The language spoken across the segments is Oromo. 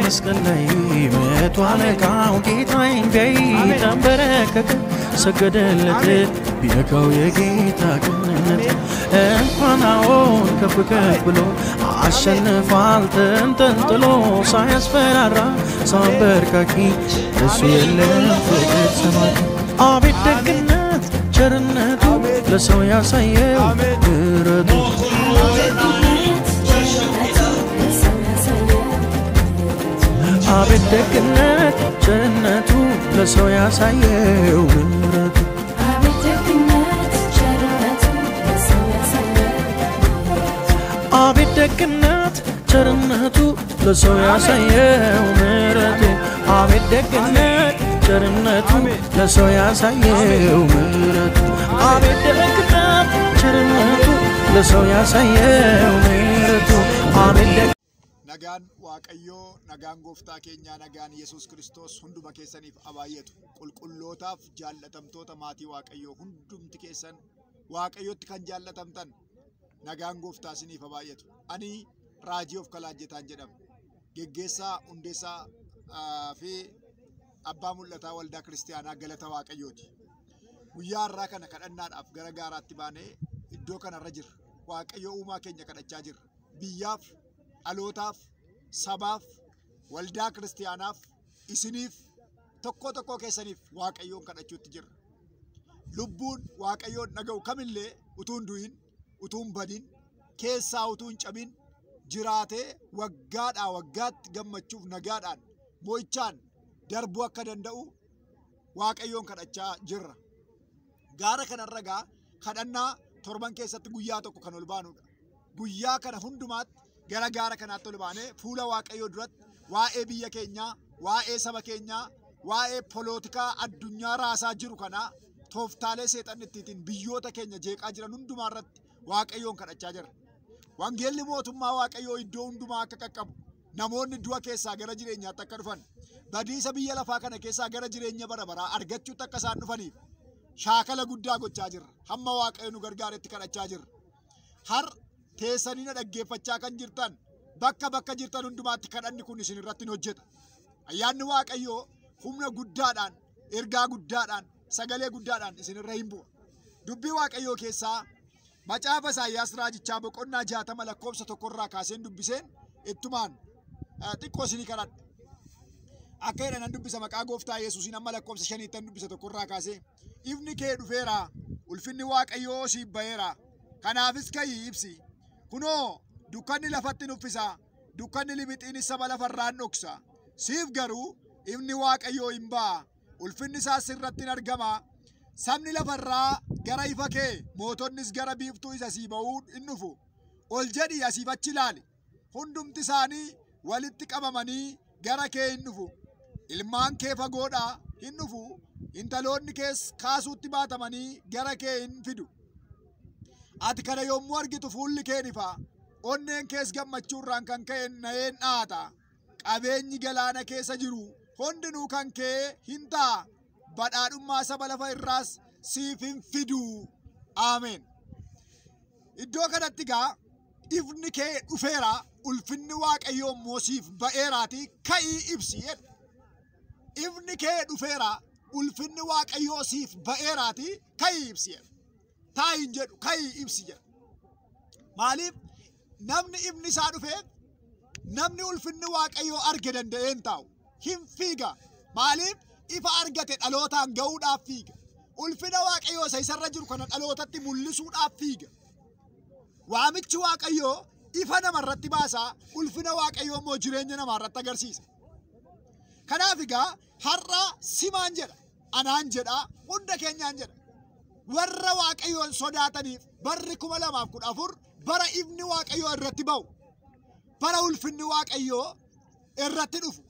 በመስቀል ላይ መቶ አለቃው ጌታዬን ቢያይ ተንበረከከ፣ ሰገደለት። ቢነካው የጌታ ቅንነት እንኳን አዎን ከፍ ከፍ ብሎ አሸንፏል ተንጠልጥሎ፣ ሳያስፈራራ ሰው አንበርካኪ እሱ የለም ፍቅር ሰባኪ። አቤት ደግነት ቸርነቱ፣ ለሰው ያሳየው ምሕረቱ። አቤት ደግነት ቸርነቱ፣ ለሰው ያሳየው ምሕረቱ። አቤት ደግነት ቸርነቱ፣ ለሰው ያሳየው ምሕረቱ። አቤት ደግነት ቸርነቱ፣ ለሰው ያሳየው ምሕረቱ። አቤት ደግነት ቸርነቱ፣ ለሰው ያሳየው ምሕረቱ። አቤት Nagaan Waaqayyoo, nagaan gooftaa keenyaa, nagaan Yesuus Kiristoos hunduma keessaniif abaayyatu. Qulqullootaaf jaallatamtoota maatii Waaqayyoo hundumti keessan, Waaqayyotti kan jaallatamtan, nagaan gooftaa isiniif abaayyatu. Ani Raajii of Kalaajjetaan jedhama. Geggeessaa hundeessaa fi abbaa mul'ataa waldaa kiristaanaa Galata Waaqayyooti. Guyyaa har'aa kana kadhannaadhaaf gara gaaraatti baanee iddoo kanarra jirra. Waaqayyo uumaa keenya kadhachaa jirra. Biyyaaf, dhalootaaf, sabaaf, waldaa kiristaanaaf, isiniif, tokko tokko keessaniif Waaqayyoon kadhachuutti jirra. Lubbuun Waaqayyoon dhaga'u kamillee utuu hin du'in, utuu hin badin, keessaa utuu hin cabin jiraatee waggaadhaa waggaatti gammachuuf nagaadhaan mo'ichaan darbuu akka danda'u Waaqayyoon kadhachaa jirra. Gaara kanarra gaa kadhannaa torban keessatti guyyaa tokko kan ol baanudha. Guyyaa kana hundumaatti gara gaara kanaatti ol baanee fuula Waaqayyoo duratti waa'ee biyya keenyaa, waa'ee saba keenyaa, waa'ee polootikaa addunyaa raasaa jiru kanaa, tooftaalee seexanni ittiin biyyoota keenya jeeqaa jiran hundumaa irratti Waaqayyoon kadhachaa jirra. Wangeelli mootummaa Waaqayyoo iddoo hundumaa akka qaqqabu, namoonni du'a keessaa gara jireenyaatti akka dhufan, badiisa biyya lafaa kana keessaa gara jireenya bara baraa argachuutti akka isaan dhufaniif shaakala guddaa gochaa jirra. Hamma Waaqayyo nu gargaaretti kadhachaa jirra. Har teessanii na dhaggeeffachaa kan jirtan, bakka bakka jirtan hundumaatti kadhanni kun isin irratti ni hojjeta. Ayyaanni Waaqayyoo humna guddaadhaan, ergaa guddaadhaan, sagalee guddaadhaan isin irra hin bu'a. Dubbii Waaqayyoo keessaa macaafa Isaayyaas raajichaa boqonnaa 60 lakkoofsa 1rraa kaaseen dubbiseen ittumaan xiqqoo isinii kadhadha. Akka jedhan nan dubbisa maqaa gooftaa Yesuusiin, amma lakkoofsa 5tti nan dubbisa, 1rraa kaasee. Ifni kee dhufeera, ulfinni Waaqayyoo siif ba'eera. Kanaafis ka'ii ibsi. Kunoo dukkanni lafatti nuffisa, dukkanni libixiinis saba lafarraan dhoksa. Siif garuu ifni Waaqayyoo hin ba'a, ulfinni isaas sirratti hin argama. Sabni lafarraa gara ifa kee, mootonnis gara biiftuu isa sii ba'uu hin dhufu. Ol jedhii asiif achi ilaali. Hundumti isaanii walitti qabamanii gara kee hin dhufu. Ilmaan kee fagoodhaa hin dhufu. Intaloonni kees kaasuutti baatamanii gara kee hin fidu. Ati kana yommuu argitu fuulli kee ni ifa. Onneen kees gammachuurraan kan ka'e na'een dhaata. Qabeenyi galaana keessa jiru hundinuu kan kee hin ta'a. Badhaadhummaa saba lafa irraas siif hin fidu. Ameen. Iddoo kanatti gaa ifni kee dhufeera, ulfinni Waaqayyoo immoo siif ba'eeraati, ka'ii ibsi jedha. Ifni kee dhufeera, ulfinni Waaqayyoo siif ba'eeraati, ka'ii ibsi jedha. Taa'i hin jedhu, ka'ii ibsi jedha. Maaliif namni ifni isaa dhufeef, namni ulfinni Waaqayyoo arge danda'ee hin taa'u. Hin fiiga. Maaliif ifa argate dhalootaan ga'uudhaaf fiiga. Ulfina Waaqayyoo isa isarra jiru kana dhalootatti mul'isuudhaaf fiiga. Waamichi Waaqayyoo ifa namarratti baasaa, ulfina Waaqayyoo immoo jireenya namaarratti agarsiisa. Kanaaf egaa har'a simaan jedha, anaan jedha, hunda keenyaan jedha. Warra Waaqayyoon sodaataniif barri 2014 bara ifni Waaqayyoo irratti ba'u, bara ulfinni Waaqayyoo irratti dhufu,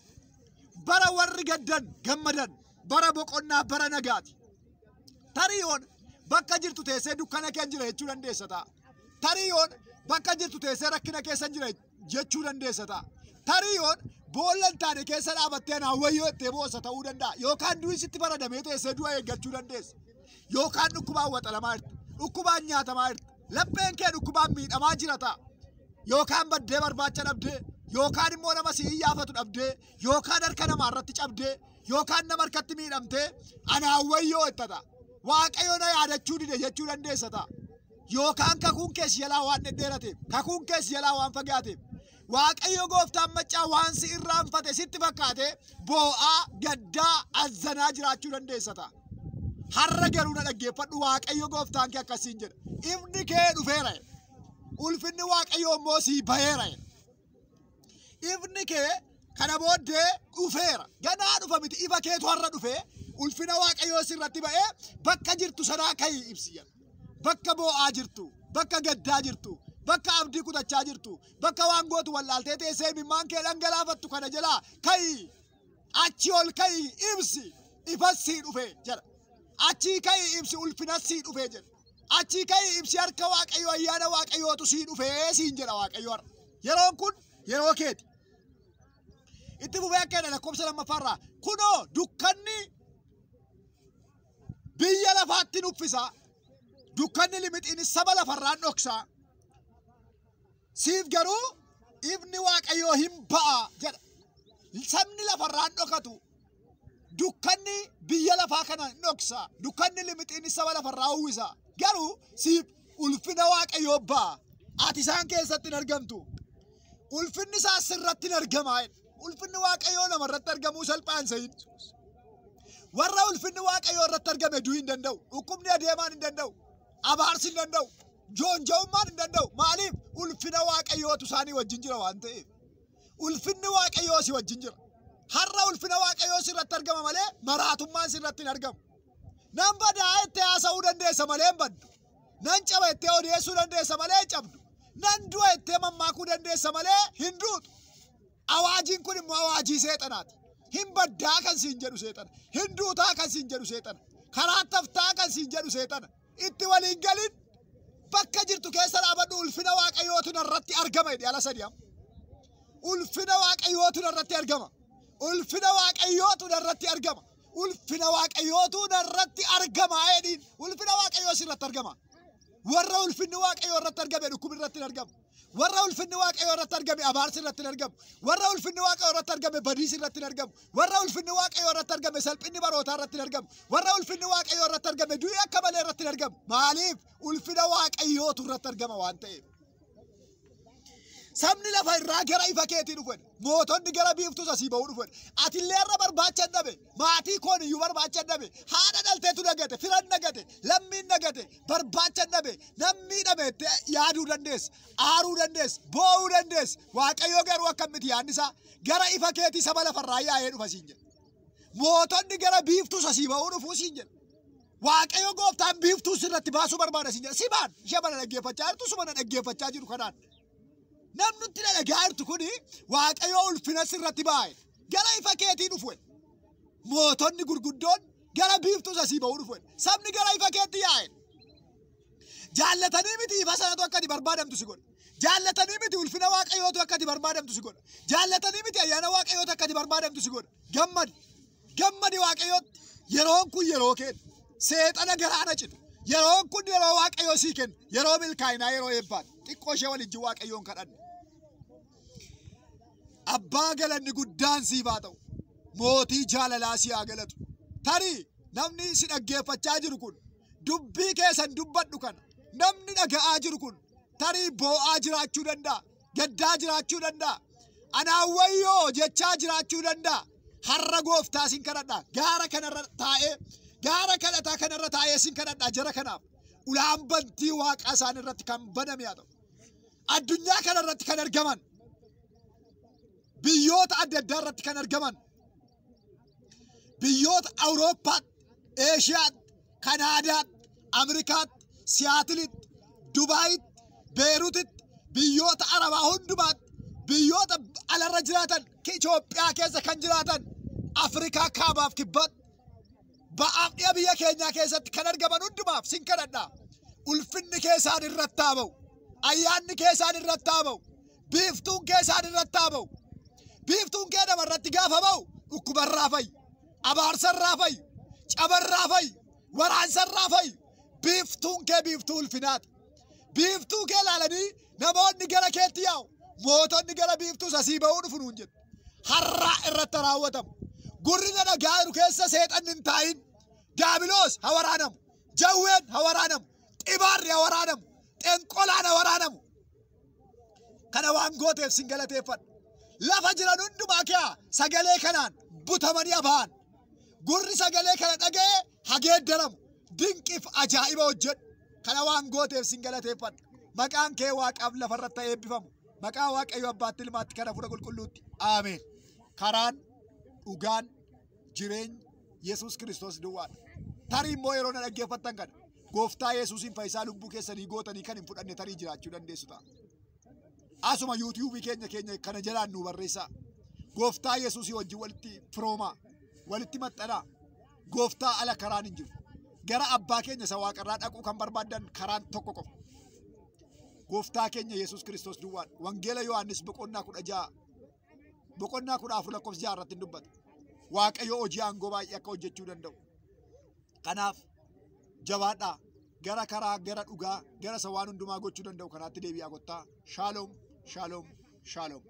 bara warri gaddan gammadan, bara boqonnaa, bara nagaati. Tarii yoon bakka jirtu teessee dukkana keessa jira jechuu dandeessa ta'a. Tarii yoon bakka jirtu teessee rakkina keessa jira jechuu dandeessa ta'a. Tarii yoon boolla hin taane keessa dhaabattee anaan wayyoo ittee boossa ta'uu danda'a. Yookaan du'i sitti faradamee teessee du'a eeggachuu dandeessa. Yookaan dhukkubaan waxalamaa jirta. Dhukkubaan nyaatamaa jirta. Lapheen kee dhukkubaan miidhamaa jira ta'a. Yookaan baddee barbaacha dhabdee Yookaan immoo nama si iyyaafatu dhabdee, yookaan harka namaa irratti cabdee, yookaan nama harkatti miidhamtee anaan wayyoo ittata. Waaqayyo na yaadachuu dide jechuu dandeessa ta'a. Yookaan kakuun kees jalaa waan dhedheerateef, kakuun kees jalaa waan fagaateef, Waaqayyo gooftaan maccaa waan si irraanfate sitti fakkaate boo'aa, gaddaa, azzanaa jiraachuu dandeessa ta'a. Har'a garuu na dhaggeeffadhu, Waaqayyo gooftaan kee akkasiin jedha. Ifni kee dhufeera. Ulfinni Waaqayyoo immoo sii baheera. Ifni kee kana booddee dhufeera. Ganaa dhufa miti, ifa keetu har'a dhufee ulfina Waaqayyoo sirratti ba'ee bakka jirtu sanaa ka'ii ibsi jedha. Bakka boo'aa jirtu, bakka gaddaa jirtu, bakka abdii kutachaa jirtu, bakka waan gootu wallaaltee teessee imimmaan kee dhangalaafattu kana jalaa ka'ii, achi ol ka'ii ibsi, ifas sii dhufe jedha. Achii ka'ii ibsi, ulfinas sii dhufe jedha. Achii ka'ii ibsi, harka Waaqayyoo, ayyaana Waaqayyootu sii dhufee siin jedha Waaqayyo har'a. Yeroon kun yeroo keeti. Itti fufee akka jedha lakkoofsa lammaffaarraa, kunoo dukkanni biyya lafaatti nuffisa, dukkanni limixiin saba lafarraan dhoksa. Siif garuu ifni Waaqayyoo hin ba'a jedha. Sabni lafarraan dhokatu, dukkanni biyya lafaa kana dhoksa, dukkanni limixiin saba lafarraa uwwisa. Garuu siif ulfina Waaqayyoo ba'a. Ati isaan keessatti hin argamtu. Ulfinni isaa sirratti hin argama. Ulfinni Waaqayyoo namarratti argamuu salphaan sayin. Warra ulfinni Waaqayyoo irratti argame du'uu hin danda'u. Dhukkubni adeemaan hin danda'u. Abaarsi hin danda'u. Joonja'ummaan hin danda'u. Maaliif? Ulfina Waaqayyootu isaanii wajjin jira waan ta'eef. Ulfinni Waaqayyoo si wajjin jira. Har'a ulfina Waaqayyoo sirratti argama malee maraatummaan sirratti hin argamu. Nan badaa jettee haasa'uu dandeessa malee hin baddu. Nan caba jettee odeessuu dandeessa malee hin cabdu. Nan du'a jettee mammaakuu dandeessa malee hin duutu. Awaajiin kun immoo awaajii seexanaati. Hin baddaa kan siin jedhu seexana. Hin duutaa kan siin jedhu seexana. Karaa taftaa kan siin jedhu seexana. Itti waliin galin, bakka jirtu keessa dhaabadhu, ulfina Waaqayyootu narratti argama jedhi ala sadi amma. Ulfina Waaqayyootu narratti argama. Ulfina Waaqayyootu narratti argama. Ulfina Waaqayyootu narratti argama jedhiin. Ulfina Waaqayyoo sirratti argama. Warra ulfinni Waaqayyoo irratti argame dhukkubni irratti hin argamu. Warra ulfinni Waaqayyoo irratti argame abaarsi irratti hin argamu. Warra ulfinni Waaqayyoo irratti argame badiisi irratti hin argamu. Warra ulfinni Waaqayyoo irratti argame salphinni barootaa irratti hin argamu. Warra ulfinni Waaqayyoo irratti argame du'i akka malee irratti hin argamu. Maaliif? Ulfina Waaqayyootu irratti argama waan ta'eef. Sabni lafa irraa gara ifa keetii dhufan. Mootonni gara biiftuus asii ba'uu dhufan. Atillee irra barbaacha dhabe. Maatii koon iyyuu barbaacha dhabe. Haadha dhalteetu nagate, firan nagate, lammiin nagate, barbaacha dhabe. Namni dhabe yaaduu dandeessa, aaruu dandeessa, boo'uu dandeessa. Waaqayyo garuu akkam miti yaadni isaa, gara ifa keetii saba lafarraa yaa'ee dhufa siin jedha. Mootonni gara biiftuus asii ba'uu dhufuu siin jedha. Waaqayyo gooftaan biiftuus irratti baasuu barbaada siin jedha. Simaan ishee mana dhaggeeffachaa jirtu, suma dhaggeeffachaa jiru kanaan. Namni nutti dhagahaa jirtu kuni Waaqayyo ulfina sirratti baa'e. Gara ifa keetii dhufu. Mootonni gurguddoon gara biiftuus asii ba'uu dhufu. Sabni gara ifa keetti yaa'e. Jaallatanii miti ifa sanatu akka ati barbaadamtu si godha. Jaallatanii miti ulfina Waaqayyootu akka ati barbaadamtu si godha. Jaallatanii miti ayyaana Waaqayyootu akka ati barbaadamtu si godha. Gammadi. Gammadi Waaqayyootti. Yeroon kun yeroo keeti. Seexana garaana citu. Yeroon kun yeroo Waaqayyoo sii kennu. Yeroo milkaa'inaa, yeroo eebbaati. Xiqqoo ishee waliin Waaqayyoon kadhanne. Abbaa galanni guddaan siif haa ta'u. Mootii jaalalaa si haa galatu. Tarii namni si dhaggeeffachaa jiru kun, dubbii keessan dubbadhu kana namni dhaga'aa jiru kun tarii boo'aa jiraachuu danda'a. Gaddaa jiraachuu danda'a. Anaan wayyoo jechaa jiraachuu danda'a. Har'a gooftaa sin kadhadha. Gaara kanarra taa'ee, gaara kadhataa kanarra taa'ee sin kadhadha jara kanaaf. Ulaan bantii Waaqaa isaan irratti kan baname haa ta'u. Addunyaa kanarratti kan argaman, biyyoota adda addaa irratti kan argaman, biyyoota Awurooppaatti, Eeshiyaatti, Kanaadaatti, Ameerikaatti, Siyaatilitti, Dubaayitti, Beeruutitti, biyyoota Arabaa hundumaatti, biyyoota alarra jiraatan, Itoophiyaa keessa kan jiraatan, Afrikaa kaabaaf kibbaatti, ba'aaf dhiya biyya keenyaa keessatti kan argaman hundumaaf sin kadhadha. Ulfinni keessaan irratti haa ba'u. Ayyaanni keessaan irratti haa ba'u. Biiftuun keessaan irratti haa ba'u. Biiftuun kee namarratti gaafa ba'u dhukkubarraa fayyu, abaarsarraa fayyu, cabarraa fayyu, waraansarraa fayyu. Biiftuun kee biiftuu ulfinaati. Biiftuu kee ilaalanii namoonni gara keetti yaa'u. Mootonni gara biiftuus asii ba'uu dhufu nuun jedhu. Har'a irratti raawwatamu. Gurri na dhagaa jiru keessa seexanni hin taa'in. Daabiloos haa waraanamu. Jawween haa waraanamu. Xibaarri haa waraanamu. Xenqolaan haa waraanamu. Kana waan gooteef sin galateeffadha. Lafa jiran hundumaa kee sagalee kanaan butamanii afaan. Gurri sagalee kana dhaga'ee hageeddaramu. Dinqiif ajaa'iba hojjedhu. Kana waan gooteef sin galateeffadha. Maqaan kee waaqaaf lafarratti haa eebbifamu. Maqaa Waaqayyo Abbaatti Ilmaatti kana Hafuura Qulqulluutti. Ameen. Karaan dhugaan jireenyi Yesuus Kiristoos duwwaadha. Tarii immoo yeroo na dhaggeeffattan kana gooftaa Yesuusiin fayyisaa lubbuu keessanii gootanii kan hin fudhanne tarii jiraachuu dandeessu ta'a. Asuma yuutiyuubii keenya kana jalaan nu barreessaa. Gooftaa Yesuusii wajjin walitti firoomaa, walitti maxxanaa. Gooftaa ala karaan hin jiru. Gara abbaa keenya isa waaqarraa dhaquu kan barbaaddan karaan tokko qofa. Gooftaa keenya Yesuus Kiristoos duwwaadha. Wangeela Yohaannis boqonnaa 16 boqonnaa 14 lakkoofsa 6 irratti hin dubbata. Waaqayyo hojii aangoo baay'ee akka hojjechuu danda'u. Kanaaf jabaadhaa gara karaa gara dhugaa gara isa waan hundumaa gochuu danda'u kanaatti deebi'aa kottaa. Shaaloom, shaaloom, shaaloom.